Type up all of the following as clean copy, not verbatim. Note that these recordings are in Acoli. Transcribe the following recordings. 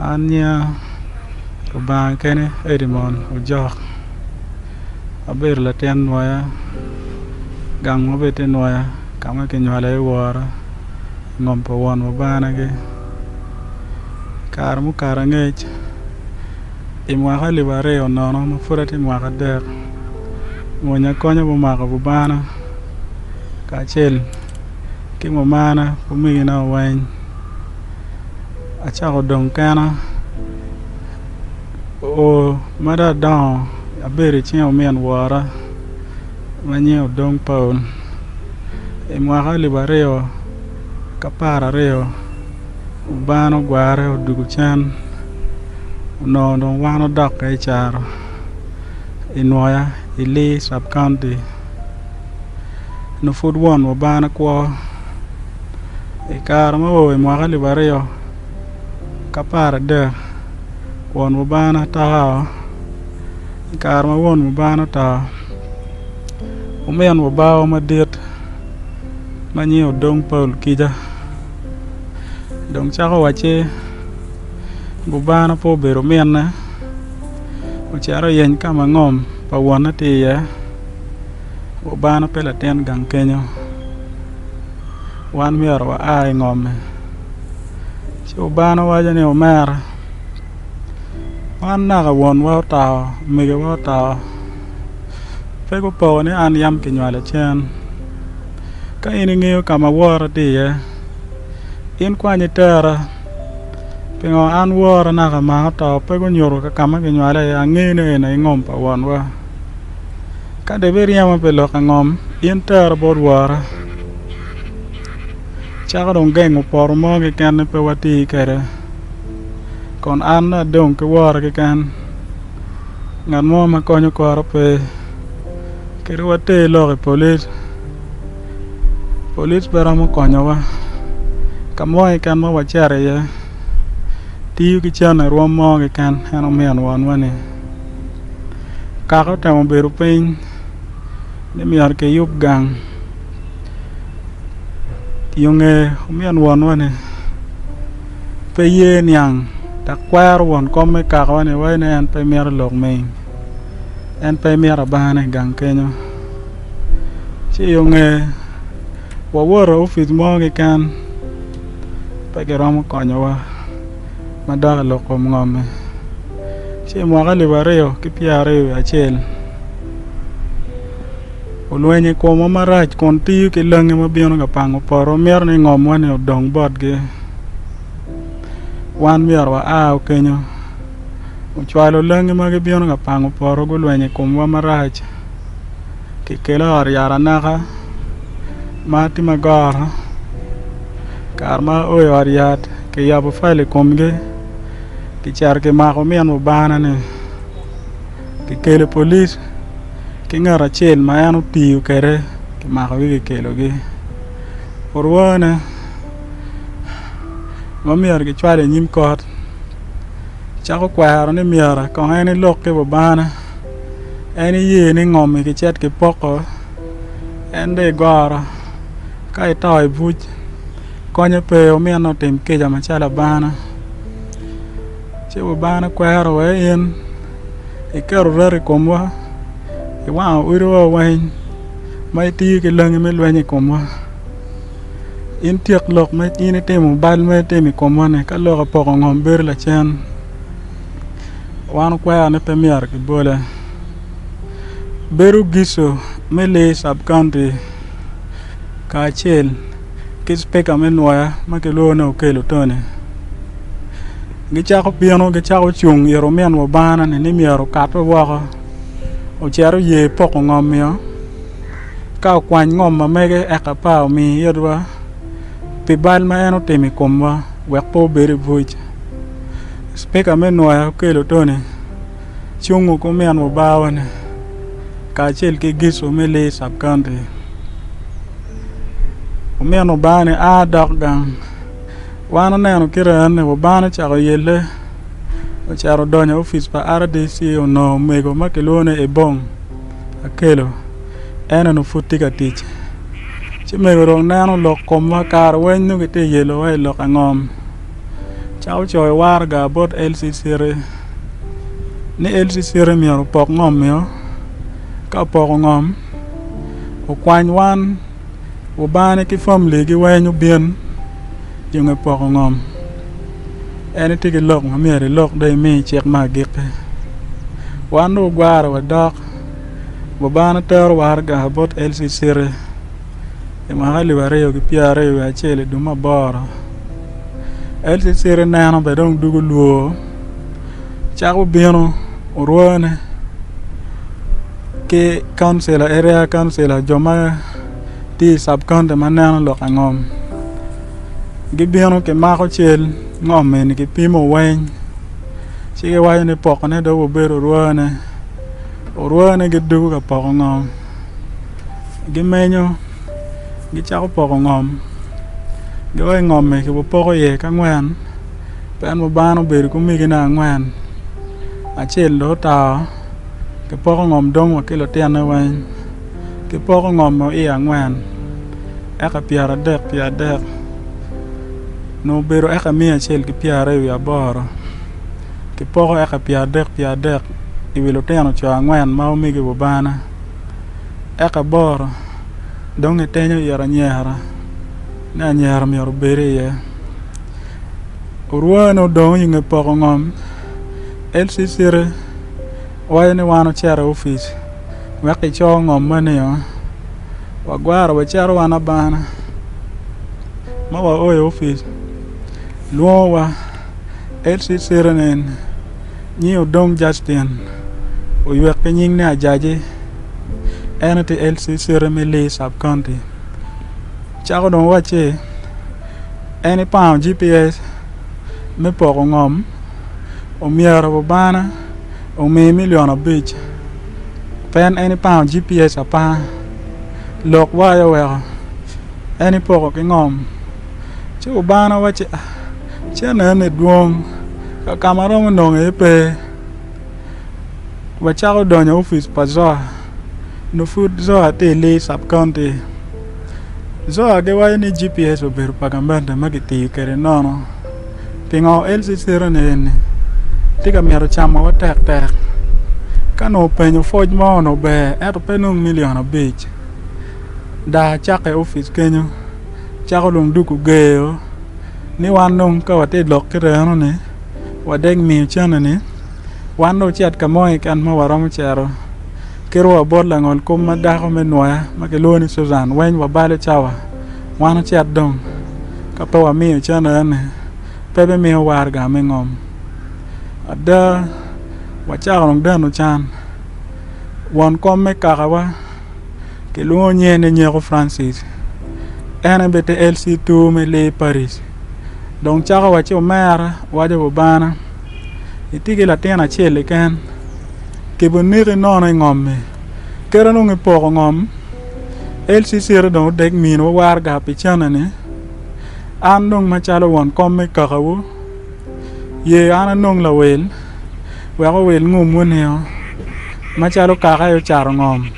An nyinga Rubanga kene Edimon Ojok abedo latin nwoya gang ma bene tye nwoya ka ma kinywalo iye wora ngom pa won wa banagi kare mukato angec i mwaka alip aryo nono ma pud atye mwaka adek mony akonya gumako bubana kacel ki mumana ki omegina weng acako dong kena oo ma dong adongo abedo icing omin wora ma nyinge Odong Paul i mwaka alip aryo ki apararyo obana ogware odwogo cen onongo dong wan odok kwede i caro i Nwoya i Lee sub county nongo pud won obana kwo i kare ma oo i mwaka alip aryo ki aparadek won obana oto i kare ma won obana oto omin obawa madit ma nyinge Odong Paul Kica dong cako wacci bubana pe obedo ominne ocito oyeny ka ma ngom pa wonne tye iye bubana pe latin gang kenyo wan myero waa i ngom-mi ci obana waco ni omera wan naka wonwa oto omegiwa oto pe gupoko ni an yam kinywala cen ka in ingeyo ka ma wora tye iye in kwany itera pingo an wora naka maa oto pe gunyuto ka ma kinywala iye angeyo ni eni aye ngom pa wonwa ka dong ibiryema pi lok i ngom in tera bot wora cako dong gengo poto mo keken ni pe wati kwede kun an dong adong ki wora keken ngat mo ma konyo kora pe kadi water lok i polic, polic pe romo konyowa ka mo keken ma wacito iye tiyo ki cente rwom mo keken en omin wonwa-ni kaka otemo bedo piny ni myero kiyub gang yo nge omin wonwa-ni pe ye niang dok kwero won kom me kakawa-ni waco ni en pe mito lok ming en pe mito abane i gang kenyo ci yo nge wawoto i opic mo keken pe giromo konyowa madok i lok kom ngom-mi ci i mwaka alip aryo ki pyeraryo wiye acel olwenyo i komwa marac kun tiyo ki langi ma bino ka pango poto mito ni ngomwa-ni odong botgi wan myero waa kenyo ocwalo langi ma gibino ka pango poto gulwenyo i komwa marac kikelo i ot yat anaka ma tye ma goro kare ma ao i ot yat kiyabo file i komgi kicito kimako min lubana-ni kikelo polic ki ngat acel ma en otiyo kwede kimakogi kikelogi orwone ma myero kicwal i nyim kot cako kwero ni myero kong en elok ki lubana en eye ni ngom-mi kicit kipoko en dong egoro ka ito i buc konye pe omine otim kica macalo abana ci lubana kwero wai in iketo ret i komwa iwango odiwa weng ma itiyo ki langi me lweny i komwa in tyek lok ma in itimo bal ma itimo i komwa-ni ka lok opoko ngom bedo lacen wan okwero ni pe myero kibole bedo gico me Lee sub county kacel ki cipika me nwoya ma kilwongo ni Okello Tony gicako bino gicako cung ito omin lubana-ni ni myero okate woko ocit oye poko ngom-mio ka okwany ngom ma mege eka apar omi itwa pi bal ma en otimo i komwa wek pe obed i buc cipika me nwoya Okello Tony cungo ki omin lubawa-ni kacel ki gico me Lee sub county omin lubanga-ni a dok gang wan oneno kite eni lubanga ocako yelle ocito odonyo i opic pa RDC onongo omego ma kilwongo ni Ebong Akelo en onongo pud tye ka tic ci mego dong neno lok komwa kare weng nongo gitye ka yelowa i lok angom. Cako coyo waraga bot LC City ni LC City myero opok ngom-mio ka opoko ngom okwany wan obane ki famili-gi weng obin i nge poko ngom en tye ki lok ma myero elok dong emi cik me agikki wan dong ogwaro wadok obana tero waraga bot LC City i mwaka alip aryo ki pyeraryo wiye acel i dwe me aboro LC City neno bene dong dwogo lwor cako bino orwone ki kancila area kancila jo ma tye i cab kaunti ma neno lok angom gibino gimako cal ngom eni gipimo weng ci giwaco ni pokone dong obedo orwone orwone gidwogo ka poko ngom gimenyo gicako poko ngom giwaco ni ngom-mi kibipoko iye ki angwen pien mubana obedo ki omegine angwen acel dong oto kipoko ngom dong wa ki lutinone weng kipoko ngom iye angwen eka pyeradek pyeradek nongo obedo eka miya acel ki pyeraryo wiye aboro kipoko eka pyeradek pyeradek i wi lutino co angwen ma omegi bubana eka aboro dong kitenyo it anyira ni anyira myero obed iye orwone odong i nge poko ngom LC City waco ni wan ocito i opic wek kico ngom meno wagwaro wacito wan abana ma wao i opic lwongowa LC City ni nyinge Odong Justin oywek ki nying ni Ajaji en aye tye LC City me Lee Sub County cako dong wacci en epango GPS me poko ngom omyero bubana omi milion abic pien en epango GPS apanga lok wa aye oweko en epoko ki ngom ci obana wacci cente eni dwong ka ma aromo nongo iye pe wacako donyo i opic pa Zoa nongo pud Zoa tye i Lee Sub County Zoa giwaco ni GPS obedo pa gamente ma kitiyo kwede nono pingo LC City eni tye ka mito camowa tektek ka nongo openyo pwoc mo onongo ber ento pe nongo milion abic daa cakke i opic kenyo cako dong dwogo geyo ni wan dong ka watye ka lok ki reno-ni wadek miyo cente-ni wan dong ocit ka mo keken ma waromo cito ki rwo bot langolkom ma dako me nwoya ma kilwongo ni Susan weng wabalo cawa wan ocit dong ka pe wamiyo cente eni pe bimiyo waraga me ngom ada wacako dong deno can won kom me kakawa Kilwongo nyinge ni Nyeko Francis en aye bene tye LC2 me Lee Parish dong cako wacci omera waco bubana itye ki latin acel keken kibineki nono i ngom-mi kite dong ipoko ngom LC cito dong odek miniwa waraga pi cente-ni an dong macalo won kom me kakawu ye an anong lawil wek owil ngumwu-nio macalo kaka aye ocato ngom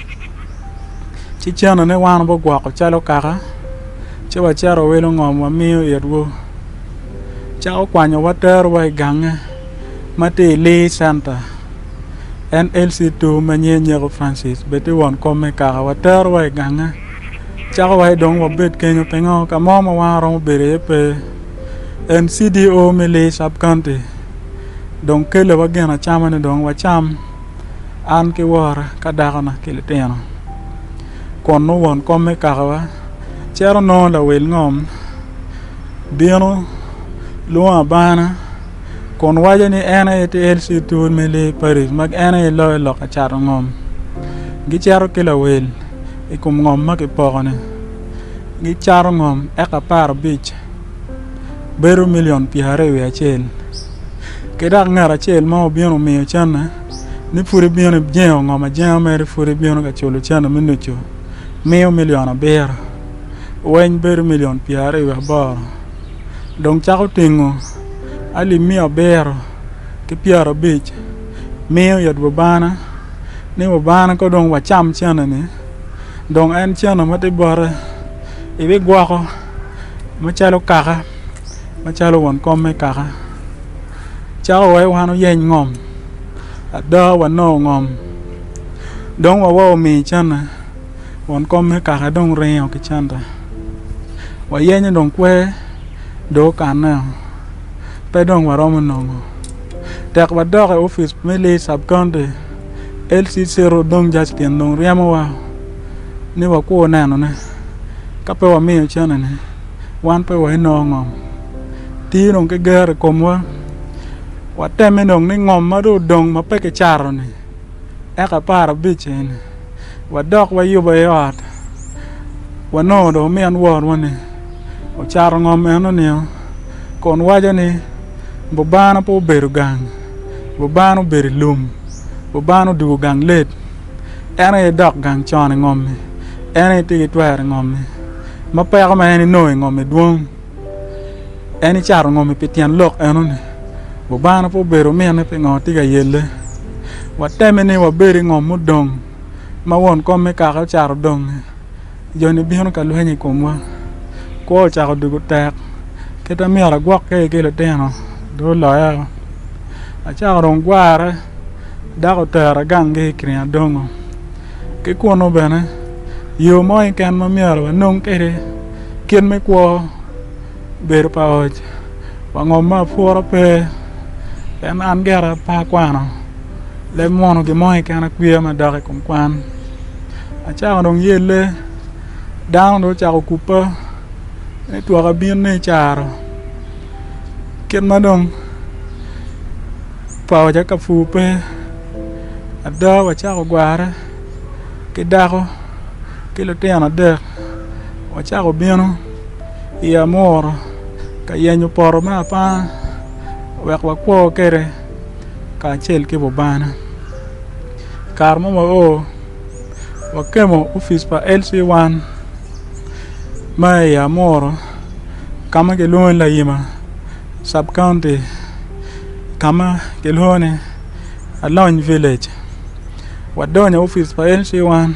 ci cenone wan wabigwoko calo kaka ci wacito wawilo ngom wamiyo itwu cako kwanyowa terowa i gange ma tye i Lee Center en LC2 ma nyinge Nyeko Francis bene tye won kom me kaka waterowa i gange cako waci dong wabed kenyo pingo ka mo ma wan waromo bedo iye pe en CDO me Lee Sub County dong keliwa gin acama ni dong wacam an ki wora ka dakona ki litino kun nongo won kom me kakawa cito nongo lawil ngom bino lwongo abana kun waco ni en aye tye LC2 me Lee Parish ma en aye loyo lok ka cato ngom gicito ki lawil i kom ngom ma kipoko-ni gicato ngom eka aparabic bedo milion pyeraryo wiye acel ki dok ngat acel ma obino omiyo cente ni pud ibino ijengo ngom ajenga mere pud ibino ka culo cente me nucu miyo milion abiro weng bedo milion pyeraryo wiye aboro dong cako tingo alip miya abiro ki pyerabic miyo it bubana ni bubana ka dong wacam cente-ni dong en cente ma tye bote ibigwoko macalo kaka macalo won kom me kaka. Cako wai wan oyeny ngom, ada wanongo ngom. Dong wawa omi cente, won kom me kaka dong ringo ki cente. Wayenyo dong kwer dong okaneo, pe dong waromo nongo. Tek wadok i opic me Lee Sub County, LC Ciro dong Justin dong ryemowa ni wakur nenone. Ka pe wamiyo cente-ni, wan pe wainongo ngom. Tiyo dong ki gero i komwa, watemme dong ni ngom ma dong odong ma pe kicato-ni eka aparabic eni wadok wayubo iye ot wanongo dong omin worwa-ni ocato ngom eno-ni kun waco ni bubana pe obedo gang bubana obedo i lum bubana odwogo gang late en aye dok gang con i ngom-mi en aye tye ki twero i ngom-mi ma peko ma en enongo i ngom-mi dwong. En ecato ngom-mi pi tyen lok enoni bubana pe obedo mine pingo tye ka yelle watemme ni wabed i ngom mudong ma won kom me kaka ocato dongnge joni bino ka lweny i komwa kwo ocako dwogo tek kit ma myero agwok kwede ki lutino dong oloya acako dong gware dok otera ganggi i kin adongo ki kunu bene yo mo keken ma myero wanong kwede kit me kwo bedo pa oc wa ngom me apura pe pien an gira pe akwano leb munu gin mo keken akweya madok i kom kwan acako dong yelle dano dong ocako kupa ni twak abin-ni i caro kit ma dong pa oca ka pur pe ada wacako gware ki dako ki lutino adek wacako bino i amuru ka yenyo poto me apanga wek wakwo kwede kacel ki bubana. I kare ma wao wakemo opic pa LC1 ma i amuru ka ma kilwongo ni Layima cab kaunti ka ma kilwongo ni Alony village wadonyo i opic pa LC1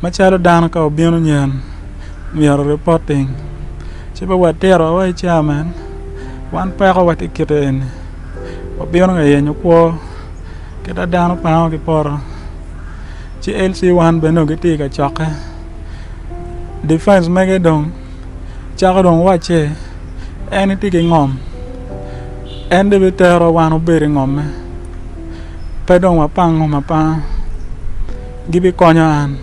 macalo dano ka obino nyen myero ripoting ci pe watito wa i chairman wan peko wa tye kite eni wabino ka yenyo kwo kit ma dano pango ki poto ci LC1 bene dong gitye ka cokke difens mege dong cako dong wacce en etye ki ngom en dong bitero wan wabed i ngomme pe dong wapang ngom apanga gibikonyo an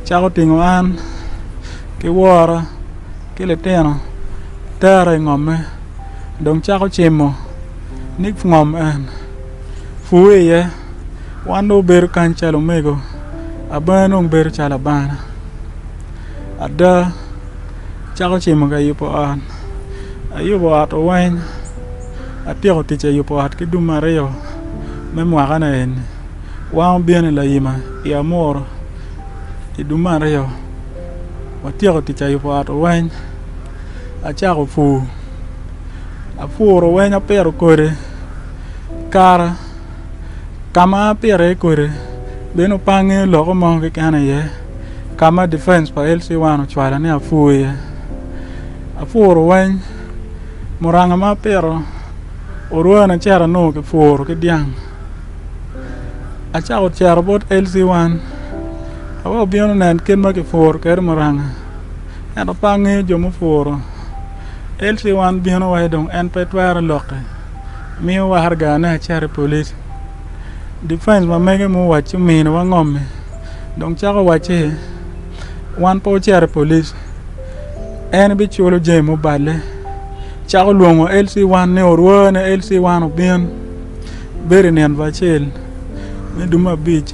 cako tingo an ki wora ki litino tera i ngomme dong cako cimo ni ngom en pur iye wan dong wabedo kany calo omego abana dong bedo calo abana ada cako cimo ka yubo ot ayubo ot weng atyeko tic ayubo ot ki dum aryo me mwakane eni wan obino i layima i amuru i dum aryo watyeko tic ayubo ot weng acako pur apuro weng apito kodi kara ka ma apito iye kodi bene pe angeyo lok mo keken iye ka ma difens pa LC1 ocwala ni apur iye apuro weng muranga ma apito orwone acito anongo kipuro ki dyang acako cito bot LC1 aweko obino onen kit ma kipuro kwede muranga ento pe angeyo jo mupuro LC1 bino waci dong en pe twero lokke miyo waraga ni acit i polic difens ma mege ma owacci ominiwa ngom-mi dong cako wacci wan pe wucito i polic en biculo jami muballe cako lwongo LC1 ni orwone LC1 obin bedo i nino acel me dwe me abic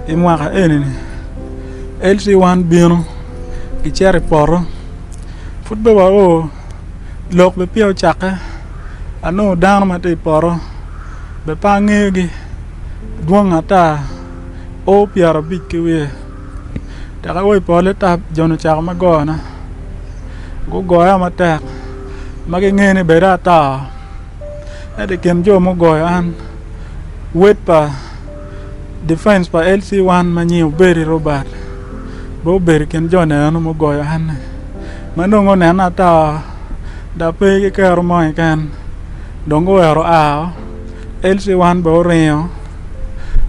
i mwaka eni-ni LC1 bino gicito i poto pud pe wao lok bene peya ocakke anongo dano ma tye i poto bene pe angeyogi dwong ata o pyerabic ki wiye tek ao i pole tap joni ocako me gona gugoya matek ma gingeyo ni bed ata ento i kin jo mugoyo an wed pa difens pa LC1 ma nyinge Obedi Robert bene obedo i kin jo eno mugoyo an-ni ma dong onena ata dok pe ki kero mo keken. Dong guwero ao, LC1 bene oringo.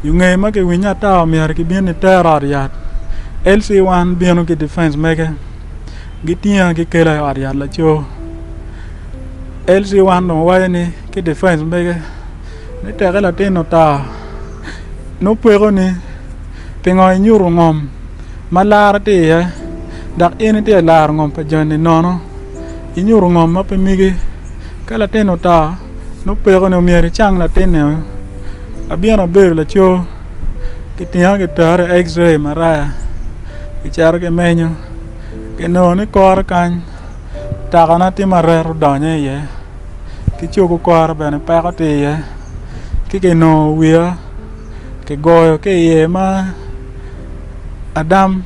I nge ma kiwinyo ata omyero kibin iter ot yat, LC1 bino ki difens mege gitinga gikela i ot yat laco. LC1 dong waco ni ki difens mege ni teke latin oto nongo peko ni pingo inyuto ngom ma lara tye iye dok in itye ka laro ngom pa joni nono inyuto ngom ma pe megi ka latin oto nongo peko ni myero icang latin-ni abino abedo laco kitinga kitera i X-ray maraya kicito kimenyo kinongo ni kore kany takana tye ma ret odonyo iye ki cogo kore bene peko tye iye ki kinongo wiya kigoyo ki iye ma adam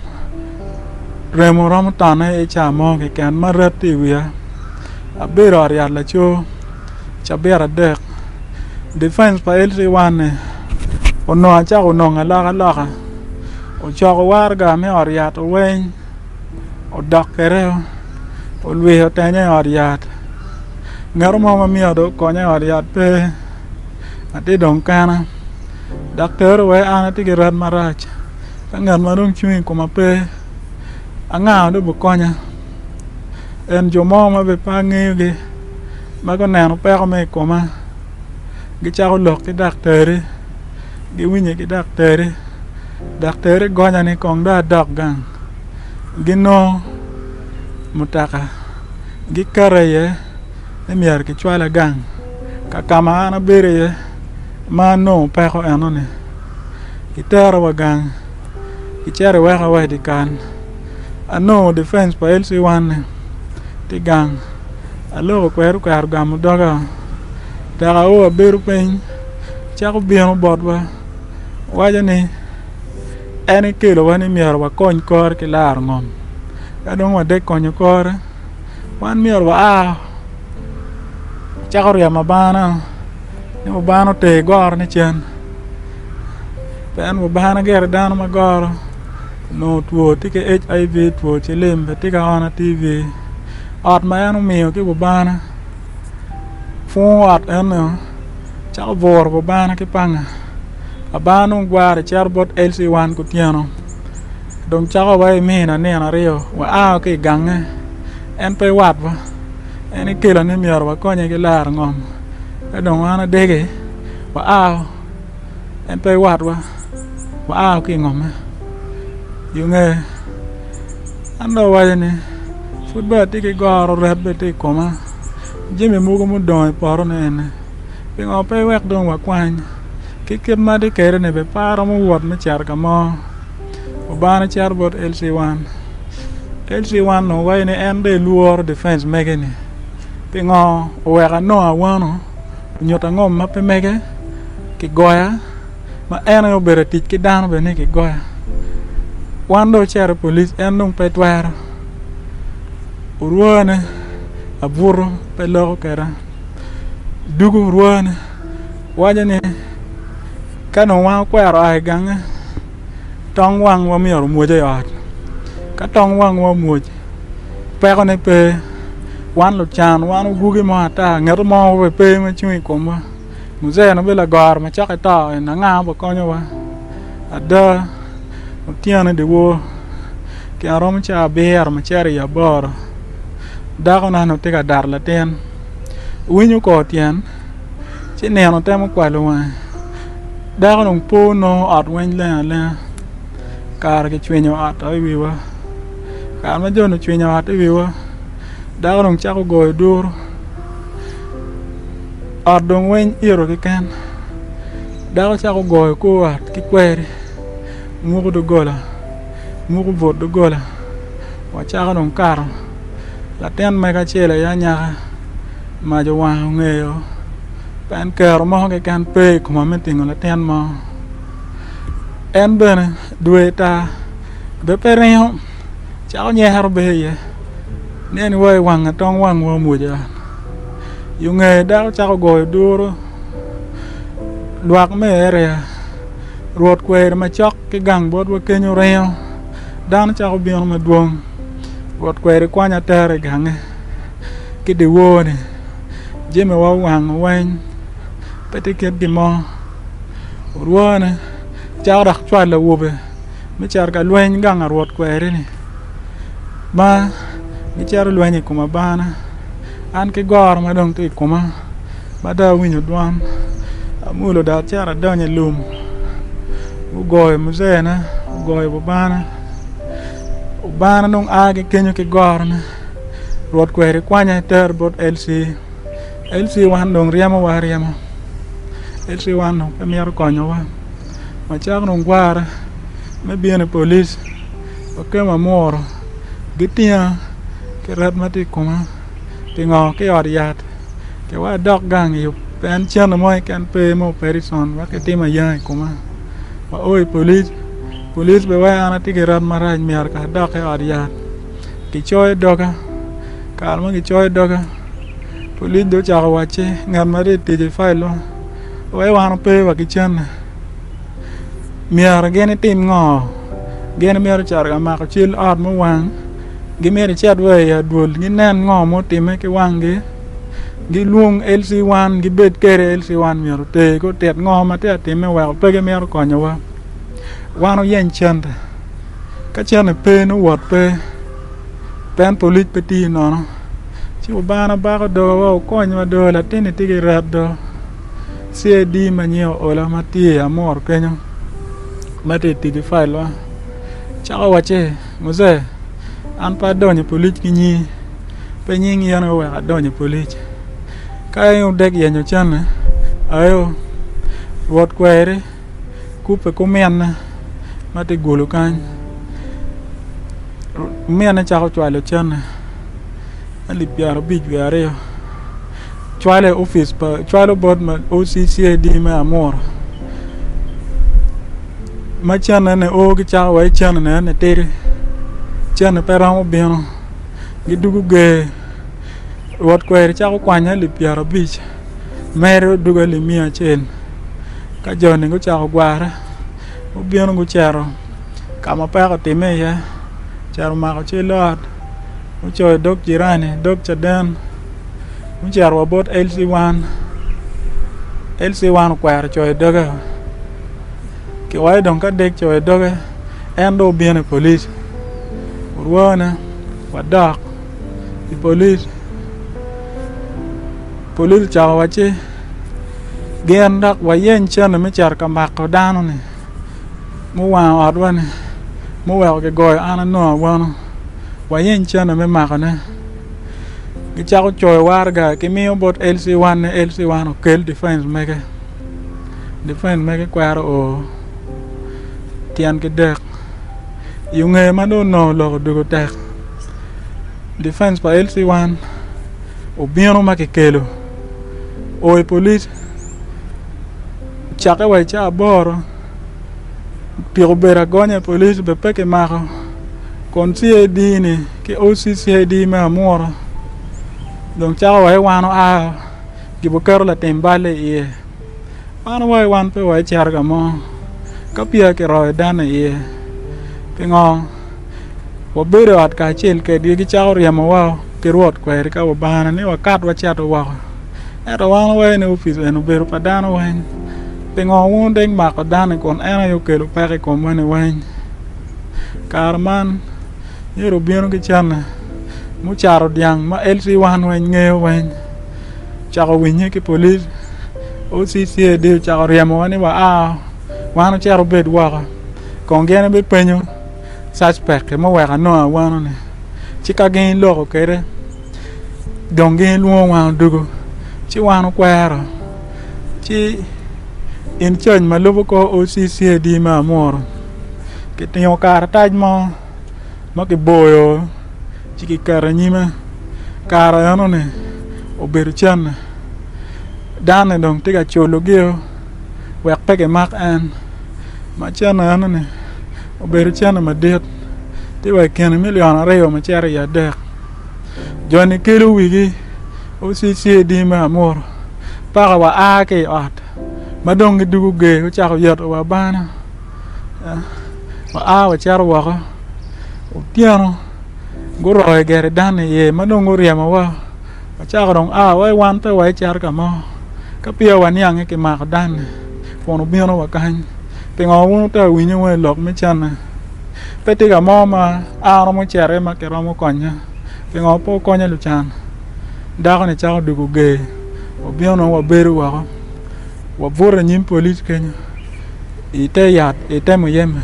remo romo tone i ca mo keken ma ret tye iwiya abedo i ot yat laco cabit adek difens pa LC1 ni onongo acako nongo alokaloka ocoko waraga me ot yat weng odok kwede olwiyo tenge i ot yat ngat mo ma myero dong okonya i ot yat pe atye dong kena daktar wek an atye ki ret marac ka ngat ma dong cung i koma pe anga ma dong bikonya en jo mo ma bene pe angeyogi ma guneno peko ma i koma gicako lok ki daktari giwinyo ki daktari daktari gonya ni kong dong adok gang ginongo mutoka giketa iye ni myero kicwala gang ka ka ma an abedo iye ma anongo peko enoni kitera wa gang kicito iweka wa i dye kal anongo difens pa LC1 ni tye gang aloko kwede okwero gamo doga dok ao abedo piny cako bino botwa waco ni en ekelowa ni myero wakony kore ki laro ngom ka dong wadek konyo kore wan myero waa cako ryemo abana ni obana oter gorone cen pien obana gire dano ma goro onongo two tye ki HIV two cilim bene tye ka ona TV ot ma en omiyo ki bubana pwongo ot eno cako buro bubana ki panga abana dong gwaro cito bot LC1 kutyeno dong cako wa imina nino aryo waa ki i gange en pe watwa en ekelo ni myero wakonye ki laro ngom ka dong wan adege waa en pe watwa waa ki i ngomme yo nge an dong awaco ni pud bene atye ki goro ret bene tye i koma jami mogo mudong i poto ni eni pingo pe iwek dong wakwany ki kit ma atye kwede ni bene pe aromo wot me cito ka mo Obana cito bot LC1 LC1 dong waco ni en dong elworo difens mege ni pingo oweko anongo awano onyuto angom ma pe mege kigoya ma en aye obedo tic ki dano bene ni kigoya wan dong ocito i polic en dong pe twero orwone abuto pe loko kweda dugo orwone waco ni ka dong wan okwero a i gange tong wangwa myero omwoc i ot ka tong wangwa omwoc pekone pe wan lucan wan ogugi mo ata ngat mo bene pe ma cung i komwa muzee ni bene lagoro ma cok ito eni anga ma bikonyowa ada otyeno dyewor tyen romo cawa abiro ma cito i aboro dakona onongo tye ka dato latin winyo kor tyen ci nino temo kwalo wange dako dong po nongo ot weng leng alenga kare kicwinyo ot i wiwa kare ma jo-ni ocwinyo ot i wiwa dako dong cako goyo duru ot dong weng ito keken dako cako goyo kor ot ki kweri muko doggola muko but doggola wacako dong kato latin mege acel aye anyaka mac owango ngeyo pien kero mo keken pe i koma me tingo latin mo en bene dwe tar bene pe ringo cako nyero bene iye nen wai wang atong wangwa omwoco yo ngeye dako cako goyo duru lwak me area rwot kweri macok ki gang botwa kenyo ringo dano cako bino madwong rwot kweri kwanya tera i gange ki dyewor-ni. Jamiwa owango weng pe tye kit gin mo orwone cako dok cwalo awobe me cito ka lweny gang pa rwot kweri-ni ma gicito lweny i kom abana an ki goro ma dong tye i koma ma dong awinyo dwan amulo dong acito adonyo i lum gugoyo muzena ogoyo bubana obana dong a ki kenyo ki gorone rwot kweri kwanya tero bot LC, LC wan dong ryemowa aryema LC wan dong pe mito konyowa macako dong gwara me bino i polic wakemo amuro gitinga ki ret ma tye i koma pingo ki i ot yat wek adok gang pien cente mo keken pe me opereson wek kitim ayenga i koma wao i polic, polic bene weko an atye ki ret marac myero kong adok i ot yat kicoyo doga kare ma kicoyo doga polic dong ocako wacci ngat ma tye ka tic i fail-lu wek wan ope wa ki cente myero gin itim ngo gin myero ocito ka mako cal ot muwang gimyero icit wa i adwol ginen ngo mutimme ki wanggi gilwong LC1 gibed kwede LC1 myero oter ki otit ngo ma tye ka timme weko pe gimito konyowa wan oyeny cente ka cente pe nongo wot pe pien polic pe tiyo nono ci obana bako doga wa okonywa do latinni tye ki ret do CID ma nyinge oola ma tye i amuru kenyo ma tye ka tic ki failwa cako wacci muzee an pe adonyo i polic ki nyingi pe nying in aye oweko adonyo i polic ka in odek yenyo cente ayo rwot kweri kubbe ki ominne ma tye i gulu kany ominne cako cwalo cente alip pyerabic wiye aryo cwalo i opic cwalo bot OCCID me Amuru ma cente-ni o gicako wai cente-ni eni tidi cente pe romo bino gidwogo ger rwot kweri cako kwanyo alip pyerabic medo dwogo alip miya acel ka joni gucako gware gubino gucito ka ma peko otimme iye ocito omako cal ot gucoyo dog jirani dog caden gucito wa bot LC1 LC1 okwero coyo doge kiwaco dong ka dek coyo doge en dong obino i polic orwone wadok i polic polic ocako wacci gin dok wayeny cente me cito ka mako dano-ni muwango otwa-ni muweko kigoyo an anongo awano wayeny cente me makone gicako coyo waraga gimiyo bot LC1 ni LC1 okel difens mege difens mege kwero o tyen ki dek yo ngeye ma dong onongo lok odwogo tek difens pa LC1 obino ma kikelo o i polic ocakke wa i cawa aboro Piko obedo agonya i polic bene pe kimako kun CID ni ki OCCID me Amuru dong cako wa iwano aa gibiketo latim bal i iye man wa wan pe wa icito ka mo ka peya kiroyo dano i iye pingo wabedo i ot kacel kwedgi gicako ryemowa ki rwot kweri ka wabane ni wakat wacito woko. Ento wan wawaco ni opic eni obedo pa dano weng, pingo wun dek mako dano-ni kun en aye okelo peko i komwa-ni weng? Kare man myero obino ki cente mucato dyang ma LC1 weng ngeyo weng ocako winye ki polic OCCID ocako ryemowa ni waa wan wucit wubed woko kong gin gibipenyo cacpek muweko anongo awano-ni ci ka gin iloko kwede Dong gin gilwongo wan odwogo ci wan okwero ci in cac ma lubo kor OCCID me Amuru kitingo karatac mo ma kiboyo ci kiketo inyime kare enoni obedo cente dano-ni dong tye ka culogi wek pe kimak en ma cente enoni obedo cente madit tye wa i kine milion aryo me cito i adek. Jo-ni kelo wigi OCCID me Amuru paka wa a ki i ot ma dong gidwogo ger gucako yeto wa abana wa a wacito woko otyeno guroyo gire dano iye ma dong guryemowa. Wacako dong a wai wan pe wa ecito ka mo ka peya waniange kimako danne kun obino wa kany pingo wun wute ka winyo wa i lok me cente pe tye ka mo ma an aromo cito iye ma kiromo konya pingo pe wukonya lucan dako-ni cako dwogo ger wabino dong wabedo woko wabuto i nyim polic kenyo i te yat i te muyeme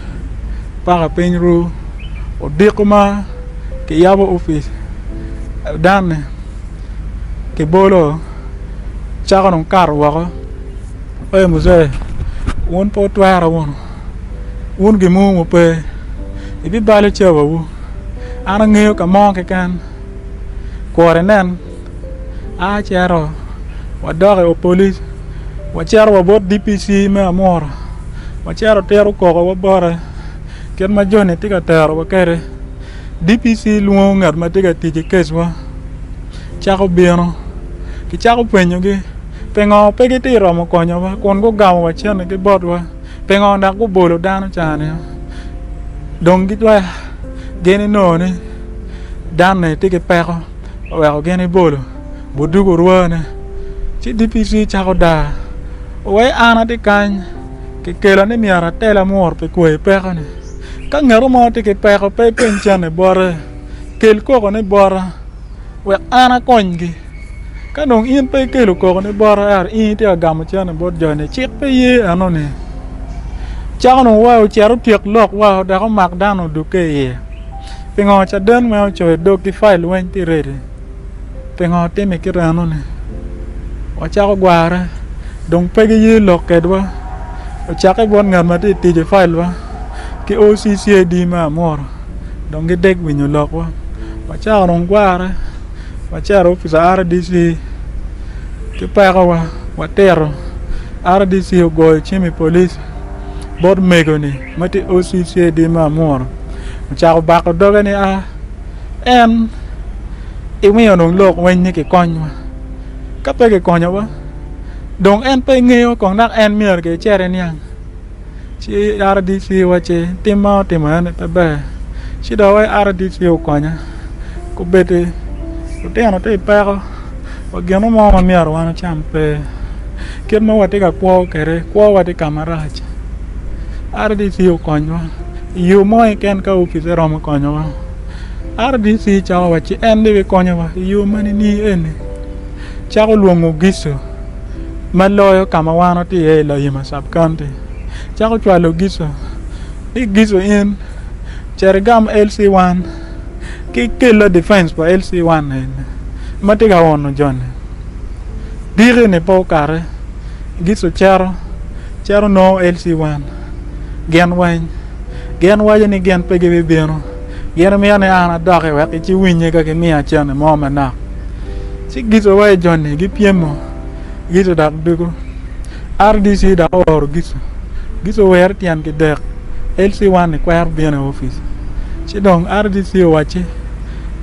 paka piny ru odiko ma kiyabo opic danne kibolo cako dong kato woko ee muzee wun pe wutwero wunu wun gin mo pe ibibalo cawawu an angeyo ka mo keken kur inen a acito wadok i polic wacito wa bot DPC me Amuru wacito watito kokowa bote kit ma joni tye ka terowa kwede DPC lwongo ngat ma tye ka tic i kecwa cako bino kicako penyogi pingo pe gitye ka romo konyowa kun gugamo wa cente ki botwa pingo dok gubolo dano ca-ni dong gin inongo ni danne tye ki peko oweko gin ibolo budugu orwane ci DPC cako daa wai an atye kany kikela ni myero atel amur pi kweyo peko-ni ka ngat mo tye ki peko pe ipeny cente bote kel kokone bota wek an akonygi ka dong in pe ikelo kokoni bota ento in itye ka gamo cente bot joni cik pe ye enoni cako dong wa ocit otyek lok wa dok omak dano odukke iye. Pingo caden weng ocoyo dog ki fail weng tye redi? Pingo otime kit enoni? Wacako gware dong pe giye lok kedwa ocakke bot ngat ma tye ka tic i failwa ki OCCID me Amuru dong gidek winyo lokwa wacako dong gware wacito i opic pa RDC ki pekowa watito RDC ogoyo cim i polic bot mego-ni ma tye OCCID me Amuru ocako bako doge ni a en iwinyo dong lok weng ni kikonywa ka pe kikonyowa dong en pe ngeyo kong dok en myero kicit eniang ci RDC wacci tim ma otimo eni pe ber ci dong wai RDC okonya kobedi lutino tye i peko wa gin mo ma myero wan ocam pe kit ma watye ka kwo kwede kwowa tye ka marac RDC okonywa i yo mo keken ka opice romo konyowa RDC cako wacci en dong bikonyowa i yo ma nining eni cako lwongo Gico ma loyo ka ma wan watye iye i Layima Sub County cako cwalo Gico ni Gico in cit igam LC1 ki kella difens pa LC1 eni ma tye ka uno joni diki-ni pe okate Gico cito cito nongo LC1 gin weng gin waco ni gin pe gibibino gin mito ni an adoki wek giciwinye ka gimiya cente mo manok ci Gico wa i joni gipyemo Gico dok dugo RDC dok ooro Gico Gico owere tyen kidek LC1 ni kwero bino i opic ci dong RDC owacci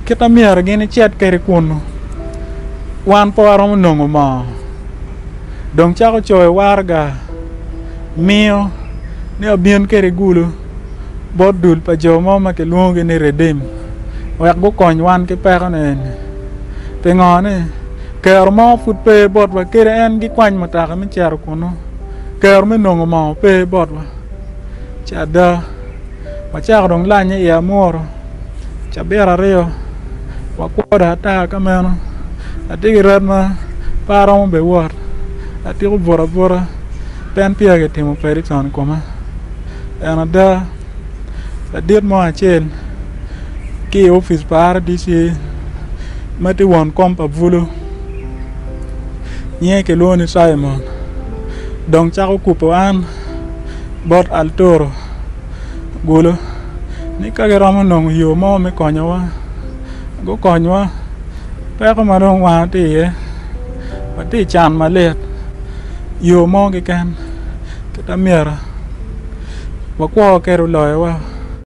kit ma myero gin icit kwede kunu wan pe waromo nongo moo dong cako coyo waraga miyo ni abin kwede gulu bot dul pa jo mo ma kilwongogi ni Redeem wek gukony wan ki pekone eni pingo ni kero mo pud pe botwa kadi en gikwany mutoka me cito kunu kero me nongo moo pe botwa ci ada wacako dong lanye i amuru cabit aryo wakwo dong ata ka meno atye ki ret ma pe aromo bene wot atiko buto abuta pien peya kitimo opereson i koma en ada ladit mo acel ki i opic pa RDC ma tye won kom pa bulu nyinge kilwongo ni Cimon dong cako kubo an bot Altoro Gulu ni ka giromo nongo yo mo me konyowa gukonywa peko ma dong wan watye iye watye i can malit yo mo keken kit ma myero wakwo kwede oloyowa.